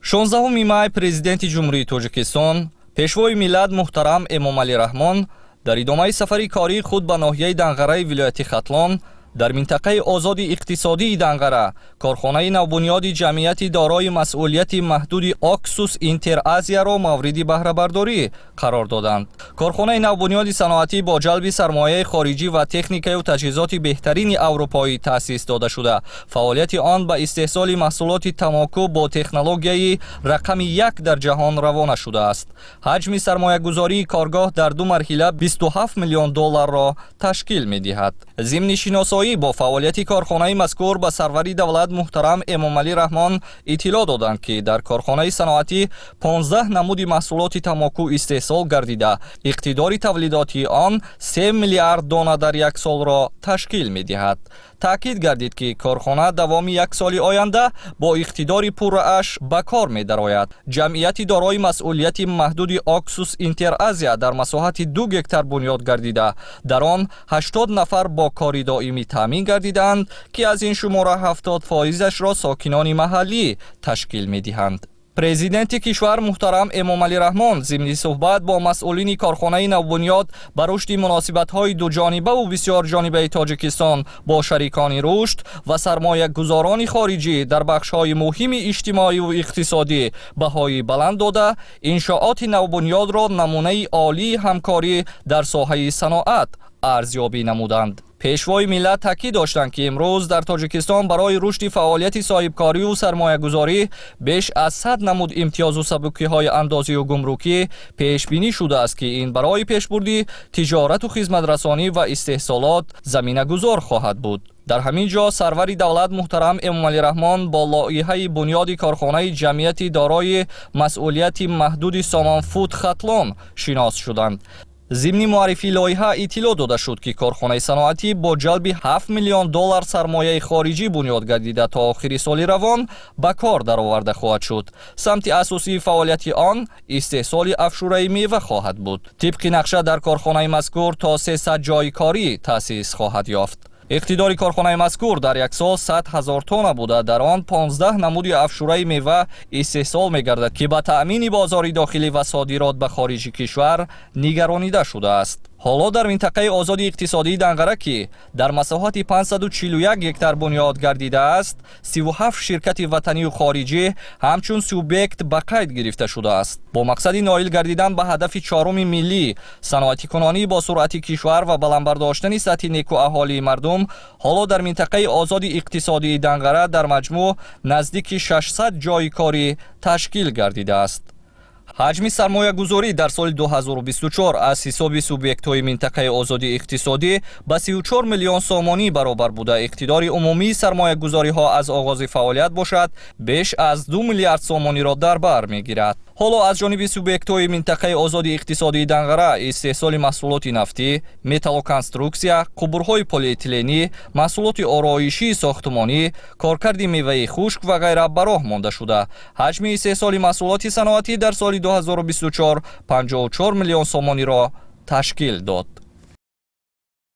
16 май Президенти Ҷумҳурии Тоҷикистон, Пешвои миллат муҳтарам Эмомалӣ Раҳмон дар идомаи сафари кории худ ба ноҳияи Данғараи вилояти Хатлон дар минтақаи озоди иқтисодии Данғара корхонаи навбунёди ҷамъияти дорои масъулияти маҳдуди «Оксус Интеразияро» мавриди баҳрабардорӣ қарор доданд. Корхонаи навбунёди саноатӣ бо ҷалби сармояи хориҷӣ ва техникаю таҷҳизоти беҳтарини аврупоӣ таъсис дода шуда, фаъолияти он ба истеҳсоли маҳсулоти тамоку бо технологияи рақами як дар ҷаҳон равона шудааст. Ҳаҷми сармоягузории коргоҳ дар ду марҳила 27 миллион долларро ташкил медиҳад. Зимни шиносоӣ бо фаъолияти корхонаи мазкур ба сарвари давлат муҳтарам Эмомалӣ Раҳмон иттилоъ доданд, ки дар корхонаи саноатӣ 15 намуди маҳсулоти тамоку истеҳсол гардида, иқтидори тавлидотии он 3 миллиард дона дар як солро ташкил медиҳад. Таъкид гардид, ки корхона давоми як соли оянда бо иқтидори пуррааш ба кор медарояд. Ҷамъияти дорои масъулияти маҳдуди «Оксус Интеразия» дар масоҳати 2 гектар бунёд гардида, дар он 80 нафар бо кори доимӣ таъмин гардидаанд, ки аз ин шумора 70 фоизашро сокинони маҳаллӣ ташкил медиҳанд. Президенти кишвар муҳтарам Эмомалӣ Раҳмон зимни суҳбат бо масъулини корхонаи навбунёд ба рушди муносибатҳои дуҷонибаву бисёрҷонибаи Тоҷикистон бо шарикони рушд ва сармоягузорони хориҷӣ дар бахшҳои муҳими иҷтимоиву иқтисодӣ баҳои баланд дода, иншооти навбунёдро намунаи олии ҳамкорӣ дар соҳаи саноат арзёбӣ намуданд. Пешвои миллат таъкид доштанд, ки имрӯз дар Тоҷикистон барои рушди фаъолияти соҳибкориву сармоягузорӣ беш аз 100 намуд имтиёзу сабукиҳои андозию гумрукӣ пешбинӣ шудааст, ки ин барои пешбурди тиҷорату хизматрасонӣ ва истеҳсолот заминагузор хоҳад буд. Дар ҳамин ҷо сарвари давлат муҳтарам Эмомалӣ Раҳмон бо лоиҳаи бунёди корхонаи ҷамъияти дорои масъулияти маҳдуди «Сомонфуд Хатлон» шинос шуданд. Зимни муаррифии лоиҳа иттилоъ дода шуд, ки корхонаи саноатӣ бо ҷалби 7 миллион доллар сармояи хориҷӣ бунёд гардида, то охири соли равон ба кор дароварда хоҳад шуд. Самти асосии фаъолияти он истеҳсоли афшураи мева хоҳад буд. Тибқи нақша, дар корхонаи мазкур то 300 ҷойи корӣ таъсис хоҳад ёфт. Иқтидори корхонаи мазкур дар як сол 100 ҳазор тонна буда, дар он 15 намуди афшураи мева истеҳсол мегардад, ки ба таъмини бозори дохилӣ ва содирот ба хориҷи кишвар нигаронида шудааст. Ҳоло дар минтақаи озоди иқтисодии Данғара, ки дар масоҳати 541 гектар бунёд гардидааст, 37 ширкати ватанию хориҷӣ ҳамчун субъект ба қайд гирифта шудааст. Бо мақсади ноил гардидан ба ҳадафи чоруми миллӣ, саноатикунонии босуръати кишвар ва баландбардоштани сатҳи некуаҳолии мардум, ҳоло дар минтақаи озоди иқтисодии Данғара дар маҷмӯъ наздики 600 ҷойи корӣ ташкил гардидааст. Ҳаҷми сармоягузорӣ дар соли 2024 аз ҳисоби субъектҳои минтақаи озоди иқтисодӣ ба 34 миллион сомонӣ баробар буда, иқтидори умумии сармоягузориҳо аз оғози фаъолият бошад, беш аз 2 миллиард сомониро дар бар мегирад. Ҳоло аз ҷониби субъектҳои минтақаи озоди иқтисодии Данғара истеҳсоли маҳсулоти нафтӣ, металлоконструксия, қубурҳои полиэтиленӣ, маҳсулоти ороишии сохтмонӣ, коркарди меваи хушк ва ғайра ба роҳ монда шуда, ҳаҷми истеҳсоли маҳсулоти саноатӣ дар соли 2024 54 миллион сомониро ташкил дод.